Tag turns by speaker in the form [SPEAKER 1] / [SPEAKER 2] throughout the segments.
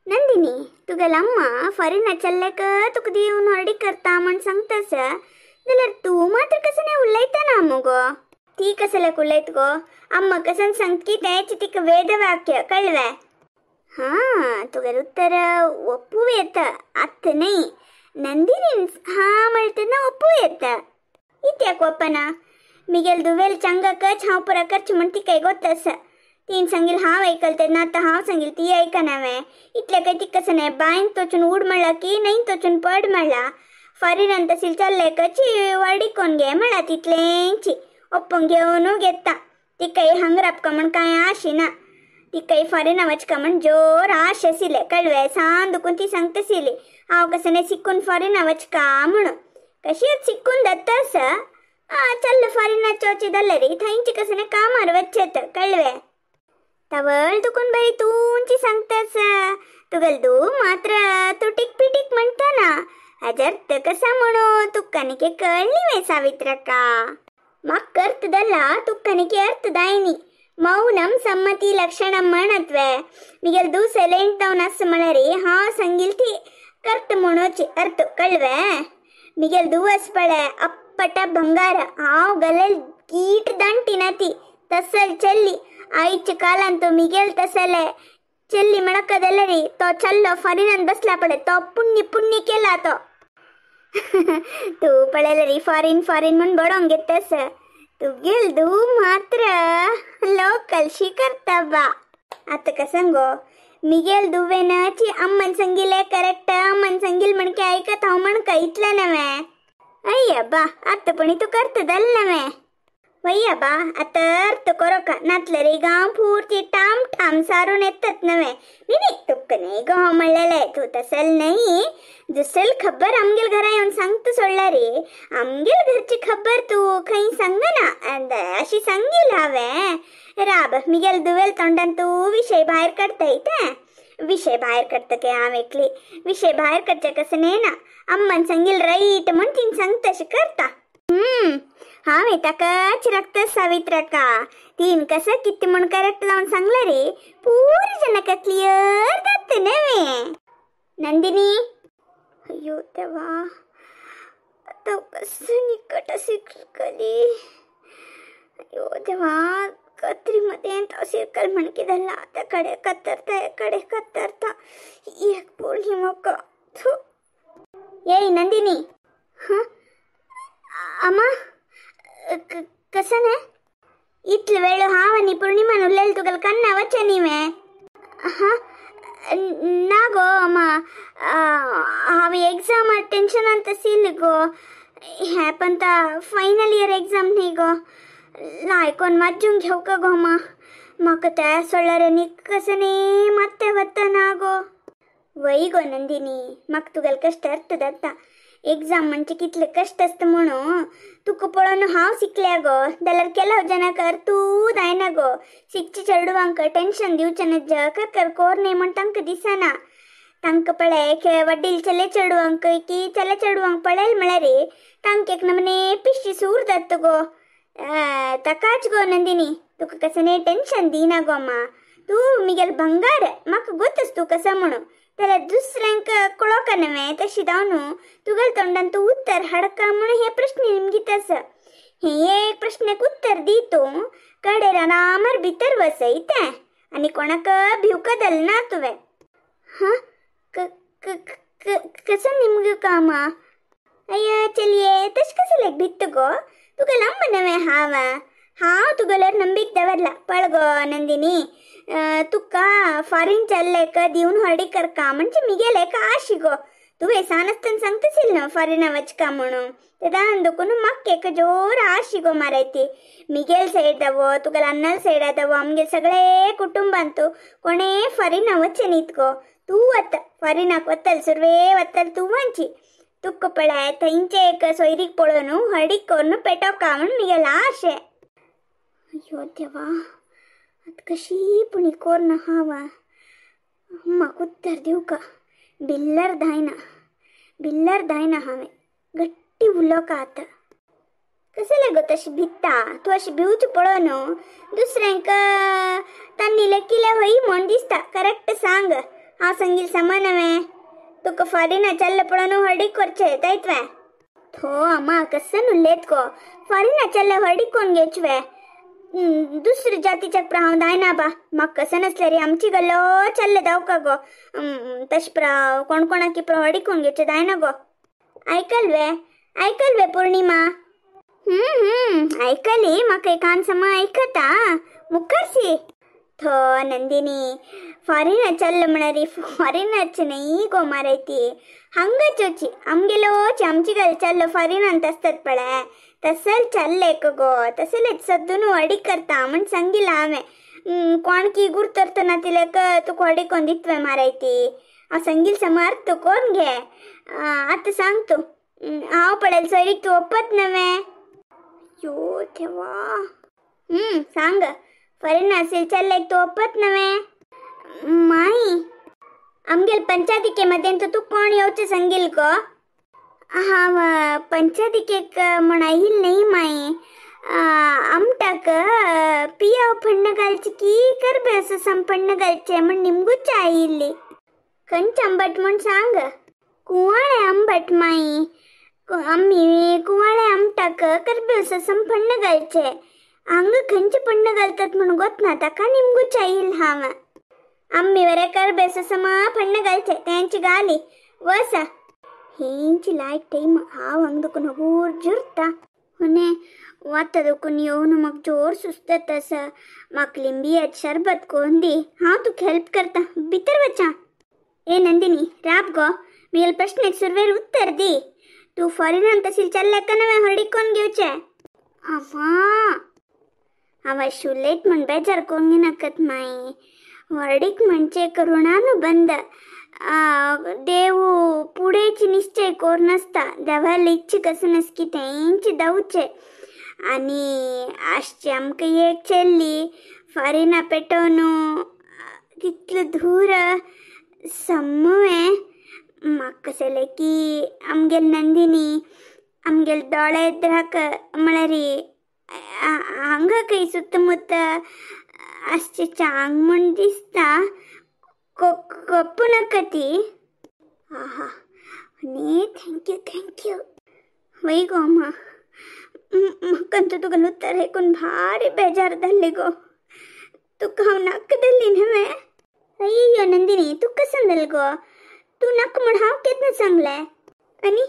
[SPEAKER 1] नंदिनी तुगेल अम्मा फॉरेना चल्लेक तुका दिवन हरडी करता म्हण सांगतास जाल्यार तूं मात्र कसं नाही उलयता ना मुगो. ती कसल्याक उलयत गो? अम्मा कसन सांगत की तेंच तिका वेदवाक्य कळवे. हां तुगेल उत्तर ಒಪ್ಪು येತ ಅತ್ತ ನೈ. ನಂದಿನಿ ಹಾ म्हणतना ಒಪ್ಪು येತ. इत्याक ಒಪ್ಪನ? मिगेल दुवेल चंगाकच हांव पुरा करचें म्हण तिकाय गोत्तासा. तीन सांगील हांव ऐकलते ना तर हांव सांगील ती ऐकनावे. इतल्या काय तिका कसं नाही बायन तोचून उड म्हणला की नाही तोचून पड म्हणला. फॉरेनान तसील चल्लेकची वाडी कोण घे म्हणला तितलेंची ओप्पोंग घेवन घेता. तिकाय हांग राबका म्हण कांय आशिना. तिकाय फॉरेना वचका म्हण जोर आश आशिल्ले कळवे. सान दुखून ती सांगताशिल्ली हांव कसं नाही शिकून फॉरेना वचका म्हणून. कशी शिकून दत्तास चल फॉरेना चोची दल्लरी थंयची कसं नाही कामार वचत कळवे. तवळ दुखून बाई तुमची सांगतास तुगल दू मात्र तू टिक पिटिक म्हणता ना हाजर कसा म्हणू तुका निके कळली वे सावित्रका. मग अर्थदಲ್ಲ ತುಕ್ಕನಿಗೆ ಅರ್ಥದಾಯಿನಿ. ಮೌನಂ ಸಮ್ಮತಿ ಲಕ್ಷಣಂ म्हणत्वे. मिगेल दू ಸೈಲೆಂಟ್ ಡೌನ್ ಅಸ್ म्हणरी हा संगिल ती कर्त म्हणोची अर्थ कळवे. मिगेल दू असपळे अप्पट ಬಂಗಾರ हांव गलेल गीट ದಂಟಿನತಿ तसल ಚೆಲ್ಲಿ आईचे कालांतू मिगेल तसले ಚೆಲ್ಲಿ मणकदಲ್ಲरी तो चल्लो फॉरेनान बसला पडे तो पुण्य पुण्य केला तो. तू पळयलरी फॉरेन फॉरेन म्हण बडोवंक घेतस. तुगेल दू मात्र लोकल शी करता बा. आतां कसं गो मिगेल दुवेनाची अम्मन संगीले करेक्ट अम्मन संगील म्हणके ऐकत हांव म्हणका इतलें नव्हे. अय्या बा आतां पण तूं करतदल नव्हे. वय्या बा आतां अर्थ करोका नातलें गांव पुर्ती ठाम ठाम सारून येतात नव्हे. न्ही तुका न्ही गो हांव म्हणलेलें तूं तसल न्ही दुसरेल खबर आमगेल घरा येवन सांगता सोडला रे. आमगेल घरची खबर तूं खंय सांगना अशी सांगील हांवें. राब मिगेल दुवेल तोंडान तूं विशय भायर काडताय तें. विशय भायर काडटा काय हांव एकली? विशय भायर काडचें कसं न्ही ना. अम्मान सांगील रायट म्हण तीन सांगता अशें करता. हांवें ताकाच रक्त सावित्रका तीन कसं कितें म्हण करेक्ट जावन सांगलें रे पुरी जनका क्लियर जाता नव्हे. नंदिनी अय्यो देवा आतां कसं निकट सिरकली. अय्यो देवा कत्री मध्ये तो सिरकल म्हणके धरला त्या कडे कतरता कडे कतरता एक बोलली म्हाका. येय नंदिनी. हां अम्मा कसं ना इतले वेळ हांव आनी पूर्णिमान उलयलें तुगेलें कन्ना वचनी न्ही. हां ना गो अम्मा हांवें एग्जाम टेन्शनान तसील गो. हें पण फायनल इयर एग्जाम न्ही गो. लायकोन वाजूंक घेवका गो अम्मा. म्हाका त्या सोडल्यार आनी कसं न्ही मात्तें वता ना गो. वय गो नंदिनी म्हाका तुगेलें कश्ट अर्थ जाता. एग्जाम म्हणजे कितले कष्ट आसता म्हणून तुका पळोवन हांव शिकल्या गो. जाल्यार केलाव जनाक तूं जायना गो. शिकचे चेडवांक टेन्शन दिवचें ना जकर कर कोर न्ही म्हण तांकां दिसना. तांकां पळय वडील चले चेडवांक की चले चेडवांक पळयल म्हळ्यार तांकां एक नमने पिश्शी सूर जाता गो. ताकाच गो नंदिनी तुका कसं न्ही टेन्शन दिना गो अम्मा. तूं मिगेल ಬಂಗಾರ म्हाका गोतस तूं कसं म्हणून. जाल्यार दुसऱ्यांक कळोका नव्हे तशी जावन तुगेल तोंडान तूं उत्तर हाडका म्हणून हे प्रश्न निमगीत आसा. हे एक प्रश्नाक उत्तर दी तूं कडेर आरामार भितर वसय तें आनी कोणाक भिवका दल ना तुवें. हां कसं निमग कामा? अय्य चलये तशें कसं भित्त गो? तुका लांब नव्हे हांव हांव तुगेल्यार नंबीक दवरला. पळ गो नंदिनी तुका फॉरेन चल्लेक दिवन हरडी करका म्हणजे मिगेल एक आशी गो. तुवें सान आसतना सांगताशील न्हू फॉरेना वचका म्हणून. तेदान दुखून म्हाका एक जोर आशी गो मारायती. मिगेल सायड दावो तुगेल अन्नल सायड दावो आमगेल सगळे कुटुंबान तूं कोणे फॉरेना वचचे न्हीत गो. तूं वता फॉरेनाक वतल सुरवे वतल तूं वनची. तुका पळय थंयचे एक सोयरीक पळोवन हळडीक करून पेटोवका म्हण मिगेल आशे. अय्यो देवा आतां कशी पुणी कोरना हांव. म्हाका उत्तर दिवका बिल्लर दायना बिल्लर दायना हांवें गट्टी उलोवका आतां. कसलें गो तशें भित्ता तूं? अशें भिवचें पळोवन दुसऱ्यांक तान्नी लेकिले होई म्हण दिसता. करेक्ट सांग. हांव सांगील समा नवें तुका फॉरेना चल्ले पळोवन हळडीक करचें जायत वे. थो अम्मा कसन उलयत गो फॉरेना चल्ले हळडीक कोण घेवचे दुसरी जातीच्या प्रा हांव जायना बा. म्हाका कसन आसल्यार आमची गल्लो चल्ले दावका गो तशें प्रा कोण कोणाकी प्रा हळडीक कोण घेवचें जायना गो. आयकल वे आयकल वे पूर्णिमा. आयकली म्हाका कान समा आयकता मुखारशी. थो नंदिनी फॉरेनर चल्ल म्हणारी फॉरेनरचे न्ही गो मारायती हांगाचोची आमगेलोची आमची गल चल्ल फॉरेनांत आसतात पळय तसल चल्ले गो तसलेच सद्दून व्हडी करता म्हण सांगिला हांवें. कोण की गुरतरतना तिलेक तुका व्हडी कोण दितवे मारायती हांव सांगील समार तूं कोण घे. आतां सांग तूं हांव पळयल सोयरीक तूं ओपत नवें यो देवा. सांग फॉरेन असेल चल्ले तूं ओपत नवें माई आमगेल पंचायतीके मध्ये तू कोण येवचें सांगील गो. हांव पंचायतीकेक म्हण आयिल्लें न्ही माई आमटाक पियाव पण्ण घालचे की करबे असं पण्ण घालचें म्हण निमगूच आयिल्ली. खंयच आंबट म्हण सांग. कुवाळे आंबट माई आमी कुवाळे आमटाक करबे असं पण्ण घालचें हांगा खंयचे पण्ण घालतात म्हण गोत ना ताका निमगूच आयिल्लें हांव. आम्मी वरे करबे समा पण्ण घालचे तेंची गाली वसा हेंची लायक टायम हांव हांगा दुखून हगूर जुरता हुने वाता दुखून येवन म्हाका जोर सुस्तत आसा. म्हाका लिंबियात शरबत कोन दी हांव तुका हेल्प करता भितर वचा. ए नंदिनी राब गो मेल प्रश्नेक सुरवेर उत्तर दी. तूं फॉरेनान तशील चल्ले का नवें हळडी कोण घेवचें. आमा हांव अशें उलयत म्हण बेजार कोण घेनाकात माई. व्हडीक म्हणजे करुणानुबंध देव पुढेची निश्चय कोर नासता देवाला इच्छा कसं नसकी तेंचे दावचे. आनी आसचे आमकां एक चेल्ली फॉरेना पेटोवन तितलो धूर सम्मुवें म्हाका कशें जालें की आमगेल नंदिनी आमगेल दोळे द्राक म्हळ्यार हांगा खंय सुत्तमुत्त आसचें चांग म्हूण दिसता कप्पू नाका ती. आहा न्ही thank you thank you. वय गो अम्मा म्हाका तुका उत्तर आयकून भारी बेजार जाल्लें गो. तुका हांव नाका जाल्ली न्हय. अय्यो नंदिनी तूं कशें जालें गो तूं नाका म्हूण हांव केन्ना सांगलें. आनी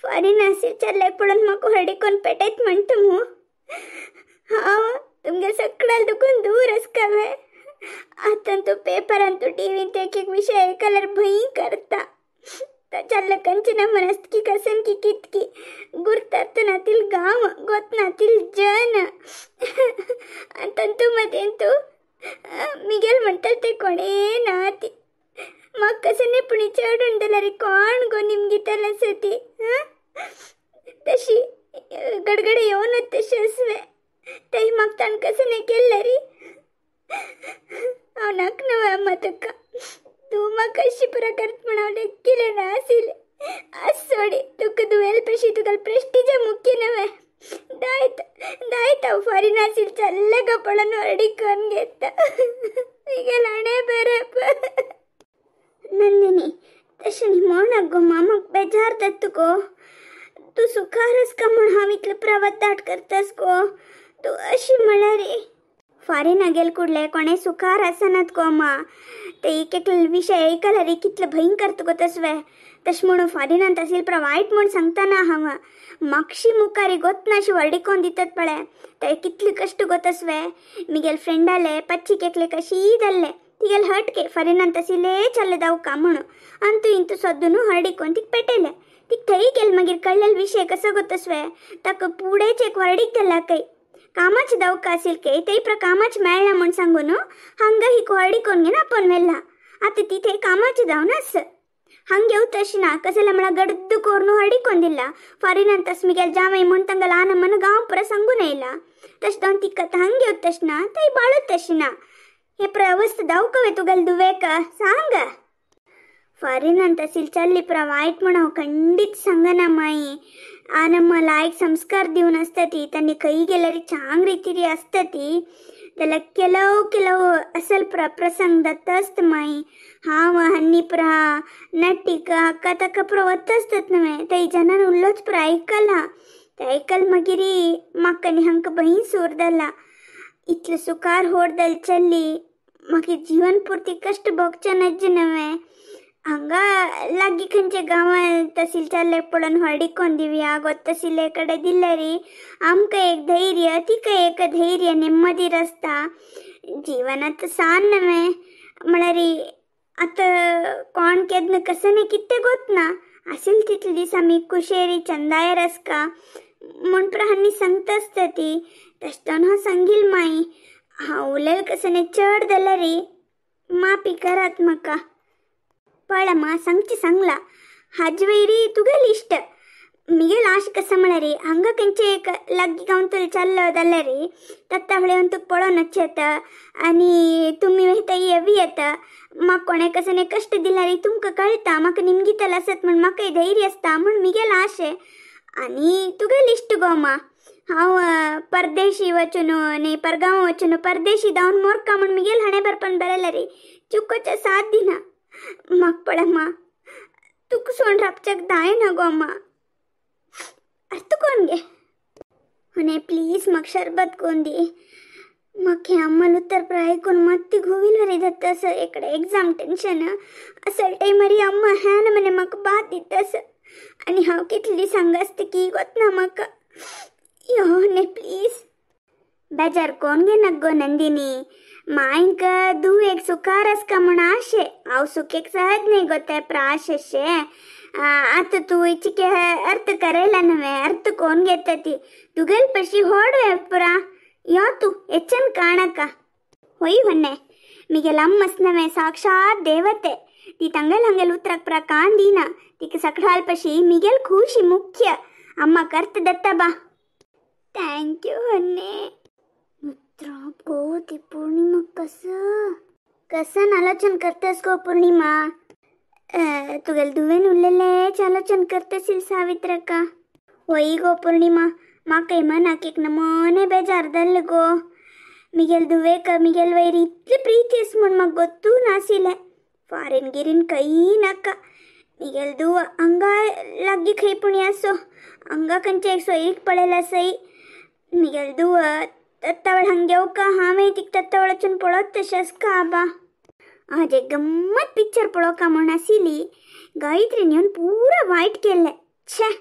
[SPEAKER 1] फॉरेन आसील चल्ले पळोवन म्हाका व्हडीक कोण पेटयत म्हणटा मू. हांव तुमगे सगळ्याला दुखून दूर आसकावे. आतां तूं पेपरान तूं टीव्हींत एक एक विशय आयकल्यार भंय करता. ताच्या कंचना मनस्तकी कसन की कितकी गुरतात नातील गांव गोत नातील जन. आनी तंतू मदें तूं मिगेल म्हणटाल ते कोणें ना ती म्हाका कशें न्ही पूण चेडून जाल्यार कोण गो निमगितल आसा ती. तशी गडगडे येवनच तशें आसवें तेय म्हाका ताणें कशें न्ही केल्लें री. हांव नाका न्हय अम्मा तुका तूं म्हाका अशी पुरो करत म्हूण हांव लेखिलें ना आशिल्लें. आज सोडी तुका दुवेल पेशी तुका प्रेस्टिजा मुख्य न्हय दायत दायत हांव फॉरेन आशिल्लें चल्लें गो पळोवन व्हडीक करून घेता मिगेल हाणें बरें. नंदिनी तशें न्ही म्हण गो मामाक बेजार जाता गो. तूं सुखार आसका म्हूण हांव इतलो प्रवास दाट करतास गो. तूं अशी म्हळ्यार फॉरेना गेल कुडले कोणें सुखार आसनात गो अम्मा. ते एक एक विशय आयकल्यार कितले भयंकर तुका तसवे तशें म्हणून फॉरेनांत आशिल्ले प्रा वायट म्हूण सांगतना हांव. मागशी मुखार गोतना अशी व्हडीकोन दितात पळय ते कितले कश्ट गो तसवे. मिगेल फ्रेंडाले पच्चीक एकले कशी जाल्ले तिगेल हटके फॉरेनांत आशिल्ले चल्ले दावका म्हणून आनी तूं इंतू सद्दून हळडीकोन तिका पेटयलें. तिका थंय गेल मागीर कळ्ळेल विशय कसो गो तसवे. ताका पुडेच एक व्हडीक जाला खंय कामाच दावका आशिल्ले काय थंय प्रा कामाच मेळना म्हूण सांगून हांगा ही व्हडीकोन घेवन आपोवन व्हेला. आतां ती थंय कामाची जावन आस हांग घेवत तशें ना कसले म्हळ्यार गड्द करून हळडीकोन दिला फॉरेनांत तस मिगेल जावय म्हूण तांकां ल्हान म्हण गांव पुरो सांगून येयला. तशें जावन तिका हांग घेवत तशें ना थंय बाळत तशें ना. हे प्रवस्थ दावकवे तुगेले दुवेक सांग. फॉरेनांत आशिल्ले चल्ली पुरा वायट म्हूण हांव खंडीत सांगना माई. आनम्मा लायक संस्कार दिवन आसता ती तांणी खंय गेल्यार चांग रितीरी आसता ती. जाल्यार केलव केलव असल प्रसंग जाता आसता माई. हांव हन्नी पुरा नटीक हाका ताका पुरो वता आसतात न्हय, थंयच्यान उल्लोच पुरो आयकला. तें आयकल मागीर म्हाका आनी हांकां भंय सूर जाला. इतले सुखार होड जाल चल्ली मागीर जीवन पुर्ती कश्ट भोगचे नज्ज न्हय. हांगा लागीं खंयच्या गांवांत तहसील चल्ले पळोवन व्हडीक कोन दिवया गो तहसीले कडेन दिल्यार आमकां एक धैर्य तिका एक धैर्य नेम्मदी आसता. जिवनांत सान न्हय म्हळ्यार आतां कोण केन्ना कसं न्ही कितें गोत ना आसेल तितले दीस आमी कुशेरी चंदायर आसका म्हूण पुरो हांणी सांगता आसता ती. तशें हांव सांगील माई. हांव उलयल कसं न्ही चड जाल्यार माफी करात म्हाका. पळय मा सांगची सांगला हाजे वयरी तुगेली इश्ट मिगेल आश कसं म्हळ्यार हांगा खंयचे एक लागीं गांवतले चल्लो जाल्यार तत्ता फुडें तुका पळोवन येता आनी तुमी वयता येवी येता. म्हाका कोणें कसं न्ही कश्ट दिल्यार तुमकां कळटा म्हाका निमगितलें आसत म्हूण म्हाकाय धैर्य आसता म्हूण मिगेल आशे. आनी तुगेली इश्ट गो मा. हांव परदेशी वचून न्ही परगांव वचून परदेशी जावन मोरका म्हूण मिगेल हाणें बरपान बरयल्यार चुकोचे साथ दिना. म्हाका पळय मा तुका सोण राबच्याक जायना गो मा. अर्थ कोण गे होने प्लीज म्हाका शरबत कोन दी. म्हाका हें अम्मल उतर आयकून मात्ती घुवील वरी जाता असं. इकडे एग्जाम टेन्शन असल टायमार अम्मा ह्यान मने म्हाका बाद दिता असं. आनी हांव कितली सांग आसता की गोतना म्हाका. यो होने प्लीज बेजार कोण गे नक गो नंदिनी. मांयक दुवेक सुखार आसका म्हूण आशे. हांव सुखेक सहज न्ही गो ते प्राशेशे. आतां तूं इचिके अर्थ करयला न्हय अर्थ कोण घेता ती तुगेल पशी होड वे पुरा. यो तूं एच्चन काणका. होय होन्ने मिगेल अम्मस नव्हे साक्षात देवते. ती ತಂಗಲ್ ಹಂಗೆಲ್ ಉತ್ತರಕ್ ಪ್ರ ಕಾನ್ ದೀನ ತಿಕ್ಕ ಸಕಡಾಲ್ ಪಶಿ ಮಿಗೆಲ್ ಖುಷಿ ಮುಖ್ಯ. ಅಮ್ಮ ಕರ್ತ ದತ್ತ ಬಾ. Thank you ಹೊನ್ನೆ. गो ती पूर्णिमा कसं कसं आलोचन करतेस गो पूर्णिमा. तुगेल दुवेन उरलेलेच आलोचन करतेसील सावित्रका. होय गो पूर्णिमा म्हाका मनाक एक नमोने बेजार जाल्ले गो. मिगेल दुवेक मिगेल वयर इतली प्रीती आस म्हूण म्हाका गोत्तू नाशिल्लें. फॉरेन गिरीन खंय नाका. मिगेल दुव हांगा लागीं खंय पूण आसो हांगा खंयचे एक सोयरीक पळयला सई. मिगेल दुव तत्तावळ हांग घेवका हांवें तिका तत्तावळाच्यान पळोत तशें आसका आबा. आज एक गम्मत पिक्चर पळोवका म्हूण आशिल्ली गायत्रीन येवन पुरा वायट केल्लें. छे